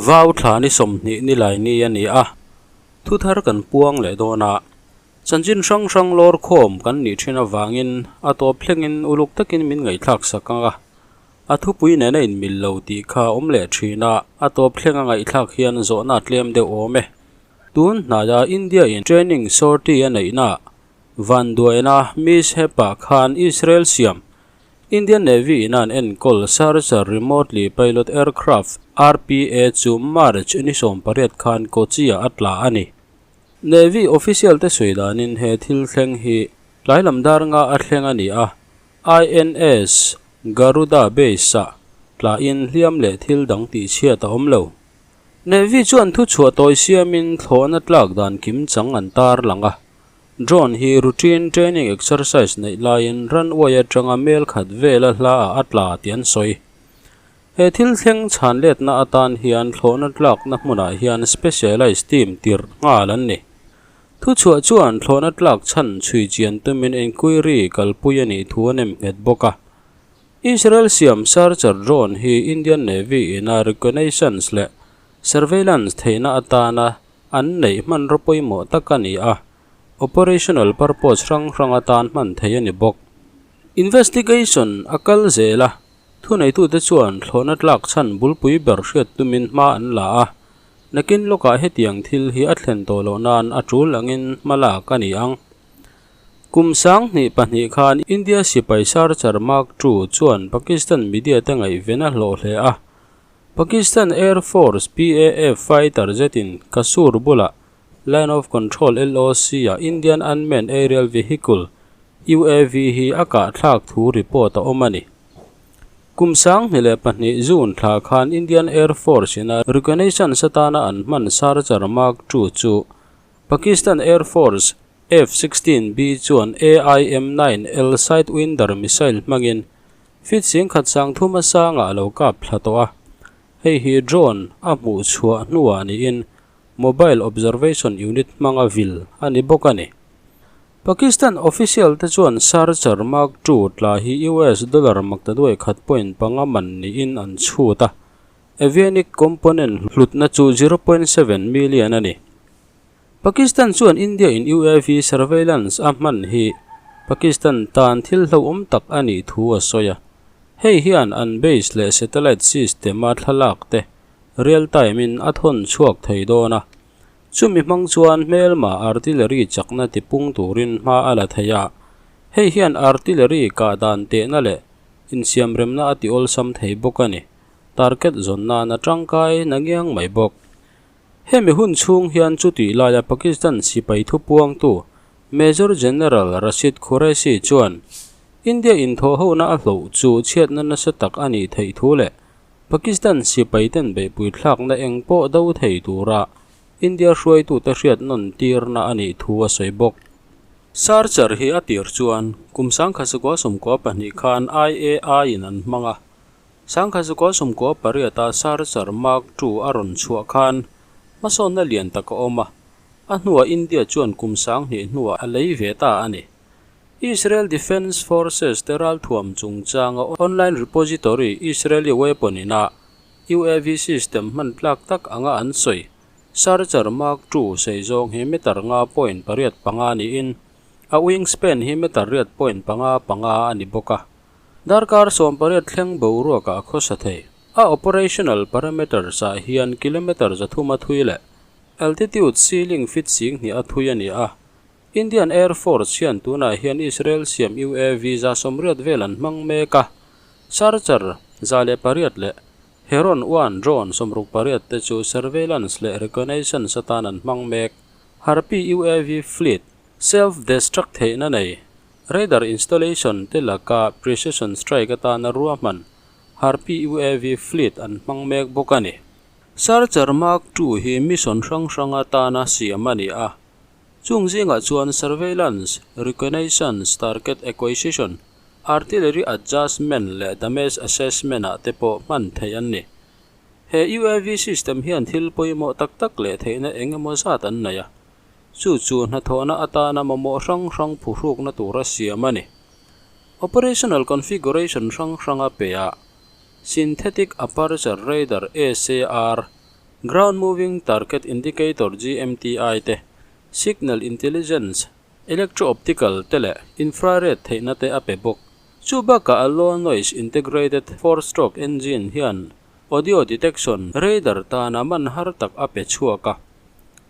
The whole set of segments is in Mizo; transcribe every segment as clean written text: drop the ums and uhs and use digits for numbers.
Vau thla ni 20 nilai ni a ni a, thu thar kan puang leh dawn a. Chanchin hrang hrang lawr khawm kan nih thin avangin a tawp thlengin uluk takin min ngaihthlak sak ang a. A thupui nena inmil lo tih kha a awm leh thin a, a tawp thlenga ngaihthlak hian zawhna a tlem deuh awm e. Tun hnaia India in training sortie a neihna vanduaina mishap ah khan Israel siam Indian Navy in an enkawl Searcher Remotely Pilot Aircraft, RPA, chu March ni 18 khan Kochi-ah a tla a ni. Navy official te sawi danin he thil thleng hi tlai lam dar nga a thleng a ni a, INS Garuda base-ah tlain hliam leh thil dang tihchhiat a awm lo. Navy chuan thuchhuah tawi siamin thlawhna tlak dan kimchang an tarlang a. Drone hi routine training exercise neih laiin runway atanga mel khat vela hla ah a tla tih an sawi. He thil thleng chhan letna atan hian thlawhna tlakna hmunah hian specialized team tirh nghal an ni. Thuchhuah chuan thlawhna tlak chhan chhui chian tumin enquiry kalpui a nih thu a nem nghet bawk a. Israel siam Searcher drone hi Indian Navy ina reconnaissance leh surveillance theihna atana An neih hmanraw pawimawh tak a ni a, operational purpose hrang hrang atan hman thei a ni bawk. Investigation a kal zel a, thuneitute chuan thlawhna tlak chhan bulpui ber hriat tumin hma an la a, nakin lawkah hetiang thil hi a thlen tawh loh nan a tul angin hma lak a ni ang. Kum 2002 khan India sipai Sarchar Mark II chuan Pakistan media te ngaihven a hlawh hle a, Pakistan Air Force, PAF, fighter jet in Kasur bulah Line of Control, LOC, ah Indian Unmanned Aerial Vehicle, UAV, hi a kahthlak thu report a awm a ni. Kum 2002 June thla khan Indian Air Force in a reconnaissance atana an hman Sarchar Mark II chu Pakistan Air Force F-16B chuan AIM-9L Sidewinder missile hmangin Feet 10,000 sangthum a sangah a lo kap thla tawh a, hei hi drone a hmuh chhuah hnuah niin mobile observation unit hmanga vil a ni bawk a ni. Pakistan official te chuan Sarchar Mark II tla hi US dollar maktaduai khat point panga man niin an chhut a, avionic component hlutna chu 0.7 million a ni. Pakistan chuan India in UAV surveillance a hman hi Pakistan tan thil hlauhawm tak a nih thu a sawi a. Hei hian an base leh satellite system a thlalak te real time in a thawn chhuak thei dawn a. Chumi hmang chuan hmelma artillery chakna tipung turin hma a la thei a. Hei hian artillery kah dan tehna leh insiamremna a ti awlsam thei bawk a ni. Target zawn nan a tangkai na ngiang mai bawk. Hemi hun chhung hian chutih laia Pakistan sipai thupuangtu Major General Rashid Qureshi chuan India inthawhhona a hloh chu chhiatna nasa tak a nih theih thu leh Pakistan sipaiten beihpui thlakna eng pawh do thei tura India hruaitute hriat nawn tirna a nih thu a sawi bawk. Sarchar hi a tir chuan kum 1992 khan IAI-in an hmang a. 1998-a Sarchar Mark II a rawn chhuah khan hmasawnna lian tak a awm a, a hnuah India chuan kum 2000 hnuah a lei ve ta a ni. Israel Defence Forces te ralthuam chungchanga online repository Israeli Weapon ina UAV system hman tlak tak anga an sawi Sarchar Mark II sei zawng hi meter nga point pariat panga niin a wingspan hi meter riat point panga panga a ni bawk a. Darkar 18 thleng boruakah a khawsa thei. A operational parameters ah hian kilometer 300 a thui leh altitude ceiling feet 2000 a thui a ni a. Indian Air Force hian tunah hian Israel siam UAV 180 vel an hmang mek a. Sarchar 108 leh Heron 1 drone 68 te chu surveillance leh reconnaissance atan an hmang mek. Harpy UAV fleet self-destruct theihna nei Radar installation te laka precision strike atana ruahman Harpy UAV fleet an hmang mek bawk a ni. Sarchar Mark II hi mission hrang hrang atana siam a ni a. Chung zingah chuan surveillance, reconnaissance, target acquisition, artillery adjustment leh damage assessment ah te pawh hman theih an ni. He UAV system hian thil pawimawh tak tak leh theihna eng emaw zat an nei a. Chu chu hnathawhna atana mamawh hrang hrang phuhrukna tura siam a ni. Operational configuration hrang hranga pe a, Synthetic Aperture Radar, SAR, Ground Moving Target Indicator, GMTI, te, Signal Intelligence, Electro-Optical te leh Infrared theihna te a pe bawk. Chu bakah a Low Noise Integrated Four-Stroke Engine hian Audio Detection Radar tana man har tak a pe chhuak a.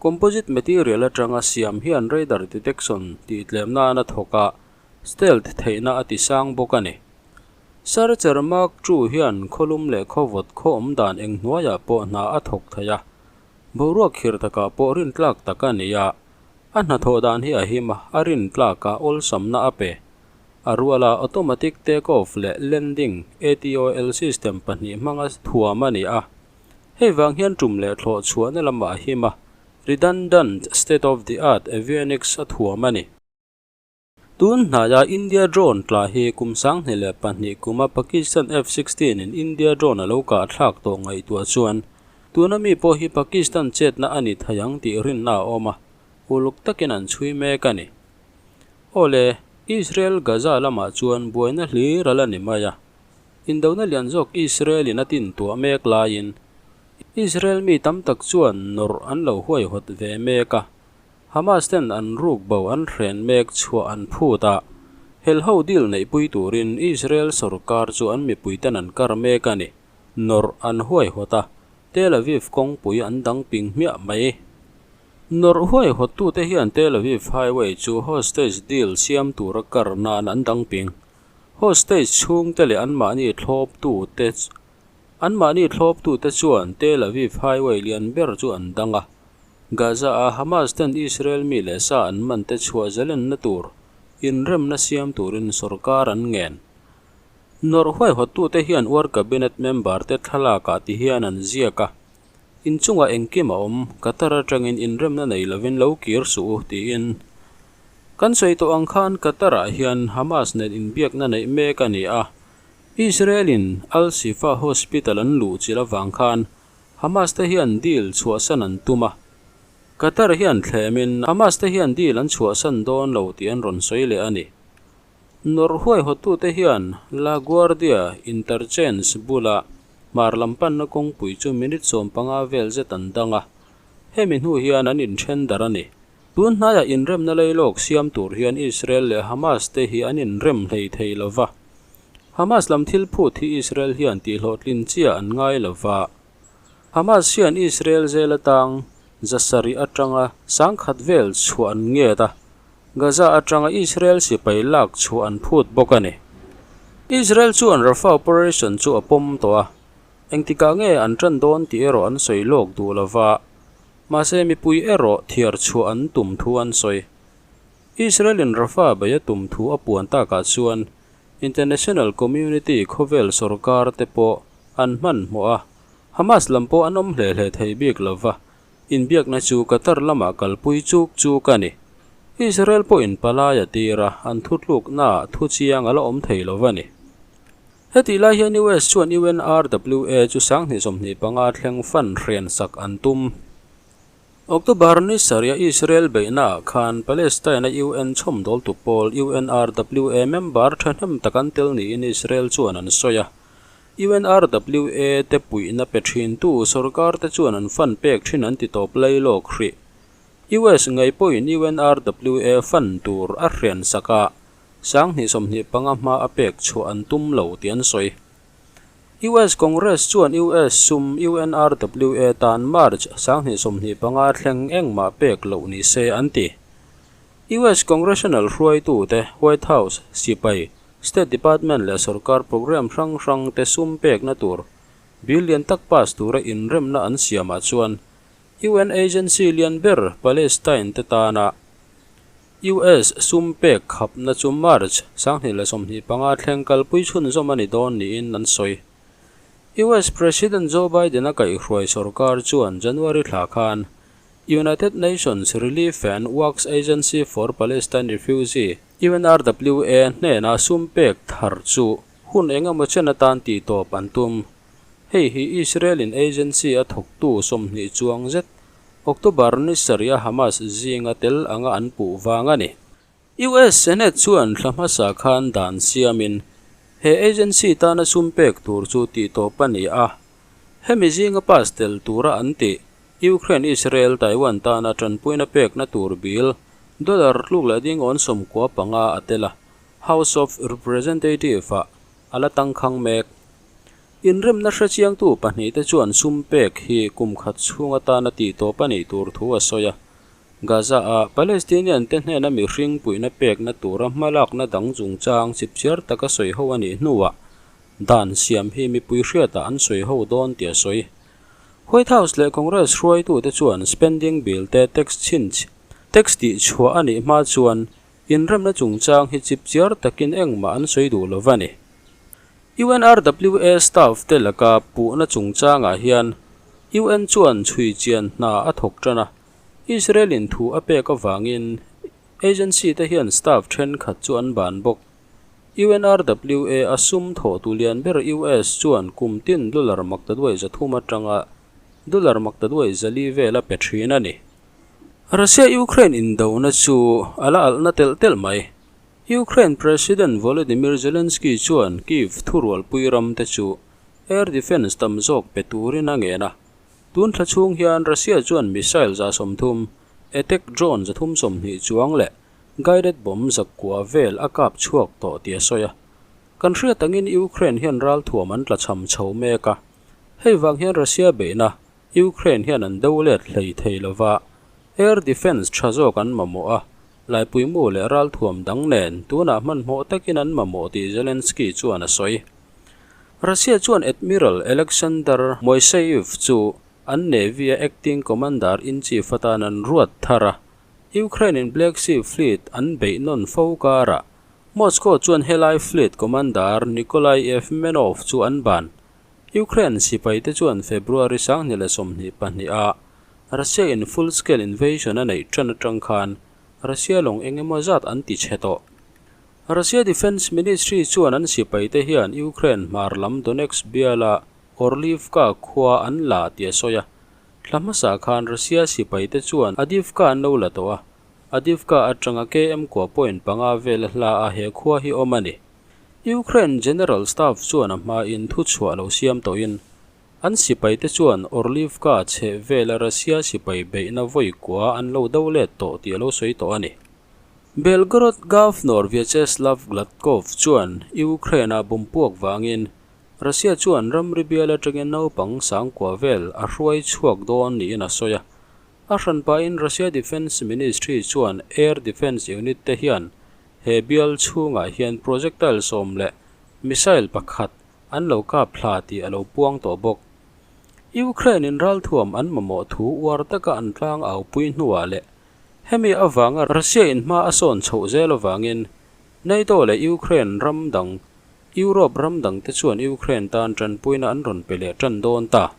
Composite material atanga siam hian radar detection tih tlem nan a thawk a, stealth theihna a ti sang bawk a ni. Searcher Mark ii hian khawlum leh khawvawt khaw awm dan eng hnuaiah pawh hna a thawk thei a, boruak khir takah pawh rintlak tak a ni a, a hnathawh dan hi a him a, a rintlak a, awlsamna a pe. A ruala automatic take-off leh landing, ATOL, system pahnih hmanga thuam a ni a. Hei vang hian tum leh thlawh chhuahna lamah a him a, redundant state-of-the-art avionics a thuam a ni. Tun hnaia India drone tla hi kum 2002 kuma Pakistan F-16 in India drone a lo kah thlak tawh ngaihtuah chuan tuna mi pawh hi Pakistan chetna a ni thei ang tih rinna a awm a, uluk takin an chhui mek a ni. Awle, Israel Gaza lamah chuan buaina hlir a la ni mai a, indona lian zawk Israel in a tin tuah mek laiin Israel mi tam tak chuan nawrh an lo huaihawt ve mek a, Hamas ten an ruk bo an hren mek chhuah an phut a, helho deal neihpui turin Israel sorkar chu an mipui ten an kar mek a ni. Nawrh an huaihawt a, Tel Aviv kawngpui an dang ping hmiah mai. Nawrh huaihawttute hian Tel Aviv highway chu hostage deal siam tura kar nan an dang ping. Hostage chhungte leh anmahni thlawptute anmahni thlawptute chuan Tel Aviv highway lian ber chu an dang a, Gaza-a Hamas ten Israel mi leh sa an man te chhuah zalenna tur inremna siam turin sorkar an ngen. Nawrh huaihawttute hian uar cabinet member te thlalakah ti hian an ziak a, Inchungah engkim a awm, Qatar atangin inremna nei lovin lo kir suh u, tiin. Kan sawi tawh ang khan Qatar-ah hian Hamas nen inbiakna neih mek a ni a, Israel-in Al-Shifa Hospital an luhchilh avang khan Hamas te hian deal chhuahsan an tum a, Qatar hian thlemin Hamas te hian deal an chhuahsan dawn lo tih an rawn sawi leh a ni. Nawrh huaihawttute hian La Guardia Interchange bula hmar lam panna kawngpui chu minute 15 vel zet an dang a, hemi hnu hian an inthen darh a ni. Tun hnaiah inremna leilawk siam tur hian Israel leh Hamas te hi an inrem hlei thei lo va. Hamas lam thil phut hi Israel hian tihhlawhtlin chiah an ngai lo va. Hamas hian Israel zel atang zasarih atanga sangkhat vel chhuah an nget a, Gaza atanga Israel sipai lak chhuah an phut bawk a ni. Israel chuan Rafah operation chu a pawm tawh a, engtikah nge an tan dawn tih erawh an sawi lawk duh lo va. Mahse mipui erawh thiar chhuah an tum thu an sawi. Israel-in Rafah bei a tum thu a puan takah chuan international community khawvel sorkar te pawh an hmanhmawh a, Hamas lam pawh an awm hle hle thei bik lo va, inbiakna chu Qatar lamah kalpui chuk chuk a ni. Israel pawhin palai a tir a, an thutluknaah thu chiang a la awm thei lo va ni. Hetih lai hian US chuan UNRWA chu 2025 thleng fund hrian sak an tum. October ni sarih a Israel beihnaah khan Palestine-a UN chhawmdawltu pawl UNRWA member thahnem tak an tel niin Israel chuan an sawi a. UNRWA te puihna pe thintu sorkar te chuan an fund pek thin an ti tawp lai lawk hrih. US ngei pawhin UNRWA fund tur a hrian sak a. 2025 hma a pek chhuah an tum lo tih an sawi. US Congress chuan US sum UNRWA tan March 2025 thleng engmah pek loh ni se an ti. US Congressional hruaitute, White House, sipai, State Department leh sorkar program hrang hrang te sum pekna tur bill lian tak pass tura inremna an siamah chuan UN agency lian ber Palestine te tana US sum pek khapna chu March 2025 thleng kalpui chhunzawm a ni dawn niin an sawi. US President Joe Biden-a kaihhruai sorkar chuan January thla khan United Nations Relief and Works Agency for Palestine Refugee, UNRWA, hnenah sum pek thar chu hun eng emaw chen atan tihtawp an tum. Hei hi Israel-in agency a thawktu 20 chuang zet October ni sarih a Hamas zinga tel anga an puh vang a ni. US Senate chuan thla hmasa khan dan siamin he agency tana sum pek tur chu tihtawp a ni a. Hemi zinga pass tel tura an tih Ukraine-Israel Taiwan tana tanpuina pekna tur bill dollar tluk leh ding awn 95 a tel a, House of Representative-ah a la tangkhang mek. Inremna hrechiangtu pahnihte chuan sum pek hi kum khat chhung atana tihtawp a nih tur thu a sawi a. Gaza-a Palestinian-te hnena mihring puihna pekna tura hmalakna dang chungchang chipchiar taka sawi ho a nih hnuah dan siam hi mipui hriatah an sawi ho dawn tih a sawi. White House leh Congress hruaitute chuan spending bill te tax chhinch tax tihchhuah a nih hma chuan inremna chungchang hi chipchiar takin engmah an sawi duh lo va ni. UNRWA staff te laka puhna chungchangah hian UN chuan chhui chian hna a thawk tan a, Israel in thu a pek avangin agency te hian staff thenkhat chu an ban bawk. UNRWA a sum thawhtu lian ber US chuan kum tin dollar maktaduai 300 atanga dollar maktaduai 400 vel a pe thin a ni. Russia-Ukraine indona chu a la alhna telh telh mai. Ukraine President Volodymyr Zelensky chuan Kyiv thurualpui ram te chu air defence tam zawk pe turin a ngen a. Tun thla chhung hian Russia chuan missile 30, attack drone 320 chuang leh Guided bomb zakua vel a kap chhuak tawh tih a sawi a. Kan hriat angin Ukraine hian ralthuam an tlachham chho mek a. Hei vang hian Russia beihna Ukraine hian an do let hlei thei lova, air defence tha zawk an mamawh a, laipuimu leh ralthuam dang nen tunah hmanhmawh takin an mamawh tih Zelensky chuan a sawi. Russia chuan Admiral Alexander Moiseyev chu an Navy-a acting commander-in-chief atan an ruat thar a. Ukraine-in Black Sea Fleet an beih nawn fo karah Moscow chuan helai Fleet Commander Nikolai Evmenov chu an ban. Ukraine sipaite chuan February 2022 a Russia-in full-scale invasion a neih tan atang khan Russia lawng eng emaw zat an ti chhe tawh. Russia Defence Ministry chuan an sipaite hian Ukraine hmar lam Donetsk biala Orlivka khua an la tih a sawi a. Thla hmasa khan Russia sipaite chuan Adivka an lo la tawh a, Adivka atanga KM kua point panga vel a hla a he khua hi awm a ni. Ukraine General Staff chuan a hmain thuchhuah lo siam tawhin an sipaite chuan Orlivka chheh vela Russia sipai beihna vawi kua an lo do let tawh tih a lo sawi tawh a ni. Belgorod Governor Vyacheslav Gladkov chuan Ukraine-a bomb puak vangin Russia chuan ramri bial atangin naupang sangkua vel a hruai chhuak dawn niin a sawi a. A hran pahin Russia Defence Ministry chuan Air Defence Unit te hian he bial chhungah hian projectile 10 leh missile pakhat an lo kap thla tih a lo puang tawh bawk. Ukraine-in ralthuam an mamawh thu uar taka an tlang aupui hnuah leh hemi avanga Russia-in hma a sawn chhoh zel avangin NATO leh Ukraine ram dang Europe ram dangte chuan Ukraine tan tanpuina an rawn pe leh tan dawn ta.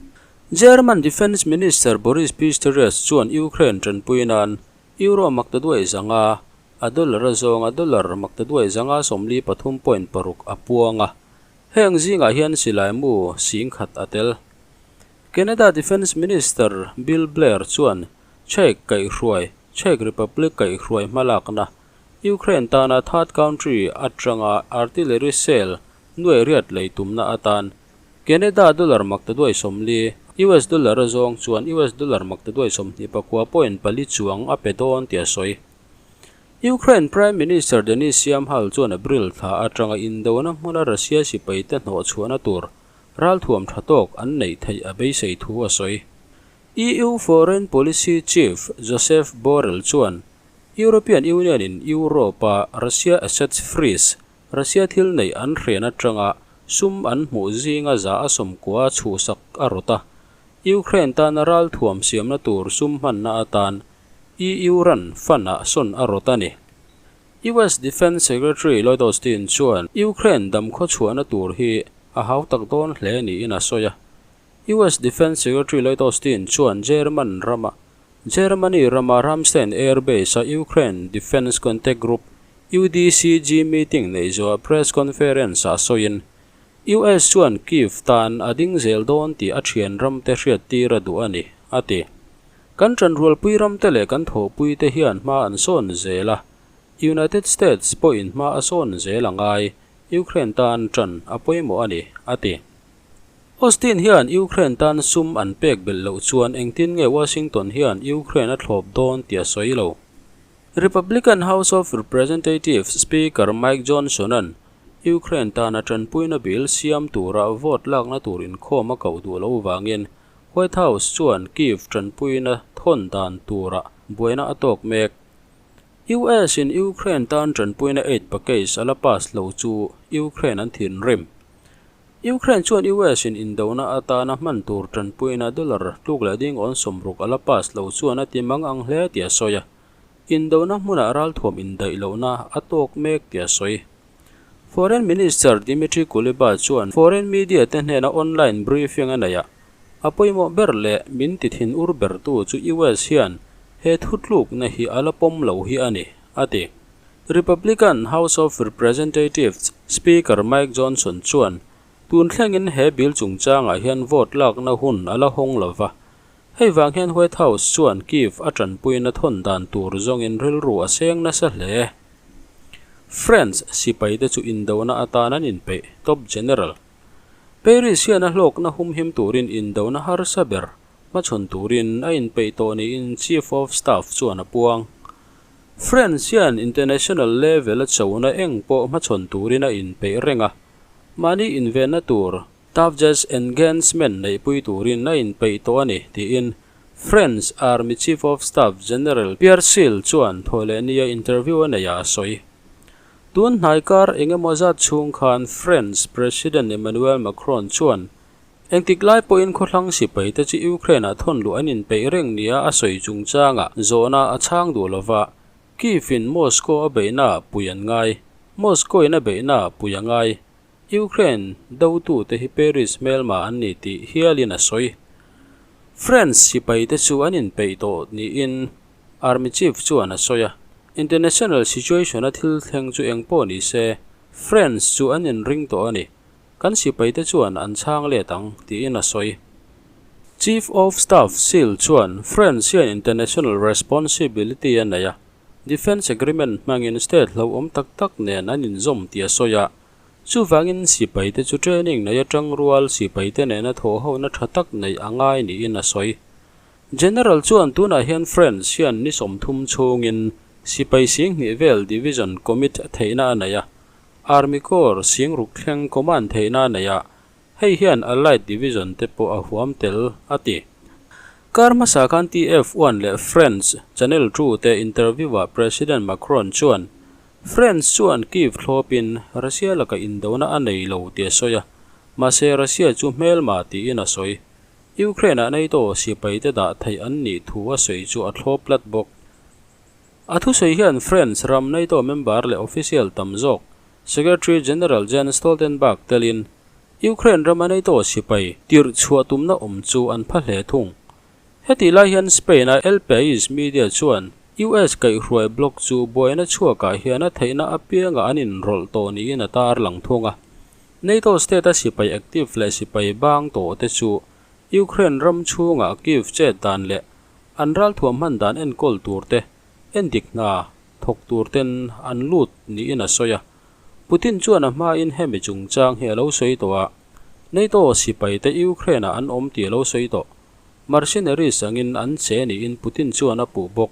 German Defence Minister Boris Pistorius chuan Ukraine tanpui nan Euro maktaduai 500, a dollar a zawnga dollar maktaduai 593.6 a puang a. Heng zingah hian silai mu 10,000 a tel. Canada Defence Minister Bill Blair chuan Czech kaihhruai Czech Republic kaihhruai hmalakna Ukraine tana third country atanga artillery shell nuai riat lei tumna atan Canada dollar maktaduai 40, US dollar a zawng chuan US dollar maktaduai 29.4 chuang a pe dawn tih a sawi. Ukraine Prime Minister Denys Shmyhal chuan April thla atanga indona hmuna Russia sipaite hnawh chhuahna tur ralthuam tha tawk an neih theih a beisei thu a sawi. EU Foreign Policy Chief Josep Borrell chuan European Union in Europe-a Russia assets freeze, Russia thil neih an hrian atanga sum an hmuh zinga 90% chhuhsak a rawt a, Ukraine tana ralthuam siamna tur sum hmanna atan EU ran fund-ah sawn a rawt a ni. US Defence Secretary Lloyd Austin chuan Ukraine damkhaw chhuahna tur hi a hau tak dawn hle niin a sawi a. US Defence Secretary Lloyd Austin chuan German rama Germany rama Ramstein Air Base-a Ukraine Defence Contact Group, UDCG, meeting neih zawhah press conference-ah sawiin, US chuan Kyiv tan a ding zel dawn tih a thian ramte hriattir a duh a ni, a ti. Kan tanrualpui ramte leh kan thawhpuite hian hma an sawn zel a, United States pawhin hma a sawn zel a ngai, Ukraine tan tan a pawimawh a ni, a ti. Austin hian Ukraine tan sum an pek belh loh chuan engtin nge Washington hian Ukraine a thlawp dawn tih a sawi lo. Republican House of Representatives Speaker Mike Johnson-a'n Ukraine tana tanpuina bill siam tura vote lakna tur inkhawm a koh duh loh vangin White House chuan Kyiv tanpuina thawn dan tura buaina a tawk mek. US in Ukraine tan tanpuina aid package a la pass lo chu Ukraine an thinrim. Ukraine chuan US in indona atana hman tur tanpuina dollar tluk leh ding awn 60 a la pass lo chuan a ti mang ang hle tih a sawi a. Indona hmunah ralthuam indaih lohna a tawk mek tih a sawi. Foreign Minister Dmitry Kuleba chuan foreign media te hnena online briefing a nei a, a pawimawh ber leh min ti thin ur bertu chu US hian he thutlukna hi a la pawm lo hi a ni, a ti. Republican House of Representatives Speaker Mike Johnson chuan tun thlengin he bill chungchangah hian vote lakna hun a la hawng lo va, hei vang hian White House chuan Kyiv a tanpuina thawn dan tur zawngin rilru a seng nasa hle. France sipaite chu indona atan an inpeih, Top General. Paris hian a hlawkna humhim turin indona harsa ber hmachhawn turin a inpeih tawh niin Chief of Staff chuan a puang. France hian international level a chona eng pawh hmachhawn turin a inpeih reng a, mahni invenna tur Toughest Engagement neihpui turin a inpeih tawh a ni, tiin France Army Chief of Staff General Pierre Seel chuan thawhlehnia interview a neihah a sawi. Tun hnai kar eng emaw zat chhung khan France President Emmanuel Macron chuan engtik lai pawhin khawthlang sipaite chu Ukraine-ah thawn luh an inpeih reng nia a sawi chungchangah zawhna a chhang duh lova, Kyiv-in Moscow a beihnaah pui an ngai. Moscow-in a beihnaah pui a ngai. Ukraine dotute hi Paris hmelma an ni tih hialin a sawi. France sipaite chu an inpeih tawh niin Army Chief chuan a sawi a. International situation-a thil thleng chu eng pawh ni se, France chu an inring tawh a ni. Kan sipaite chuan an chhang let ang, tiin a sawi. Chief of Staff Seal chuan France hian international responsibility a nei a, defence agreement hmangin state hlauhawm tak tak nen an inzawm tih a sawi a. Chuvangin sipaite chu training nei atang rual sipaite nena thawhhona tha tak neih a ngai niin a sawi. General chuan tunah hian France hian ni 30 chhungin sipai 2000 vel division commit theihna a nei a, Army Corps 6000 thleng command theihna a nei a, hei hian Allied division te pawh a huam tel, a ti. Kar hmasa khan TF1 leh France Channel 2 te interview-ah President Macron chuan France chuan Kyiv thlawpin Russia laka indona a nei lo tih a sawi a, mahse Russia chu hmelma tiin a sawi. Ukraine-ah NATO sipaite dah theih an nih thu a sawi chu a thlawp tlat bawk. A thusawi hian France ram NATO member leh official tam zawk Secretary General Jens Stoltenberg telin Ukraine rama NATO sipai tirh chhuah tumna awm chu an pha hle thung. Hetih lai hian Spain-a El Pais media chuan US kaihhruai bloc chu buaina chhuakah hian a theihna apiangah an inrawlh tawh niin a tar lang thung a. NATO state-a sipai active leh sipai bang tawh te chu Ukraine ram chhungah Kyiv chet dan leh an ralthuam hman dan enkawl tur te, endik hna thawk tur ten an lut niin a sawi a. Putin chuan a hmain hemi chungchang hi a lo sawi tawh a, NATO sipaite Ukraine-ah an awm tih a lo sawi tawh. Mercenaries angin an che niin Putin chuan a puh bawk.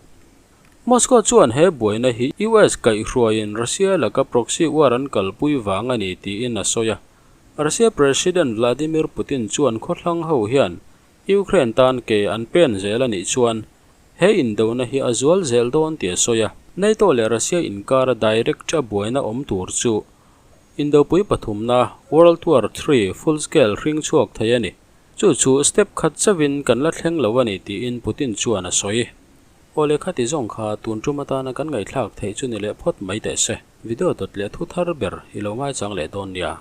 Moscow chuan he buaina hi US kaihhruaiin Russia laka proxy war an kalpui vang a ni tiin a sawi a. Russia President Vladimir Putin chuan khawthlang ho hian Ukraine tan ke an pen zel a nih chuan he indona hi a zual zel dawn tih a sawi a. NATO leh Russia inkara direct a buaina awm tur chu Indopui pathumna, World War Three, full scale hring chhuak thei a ni. Chu chu step khat chauhin kan la thleng lo a ni tiin Putin chuan a sawi. Aw lehkha ti zawng kha tun tum atana kan ngaihthlak theih chu ni leh phawt mai teh se. Video dawt leh thu thar ber i lo ngaichang leh dawn nia.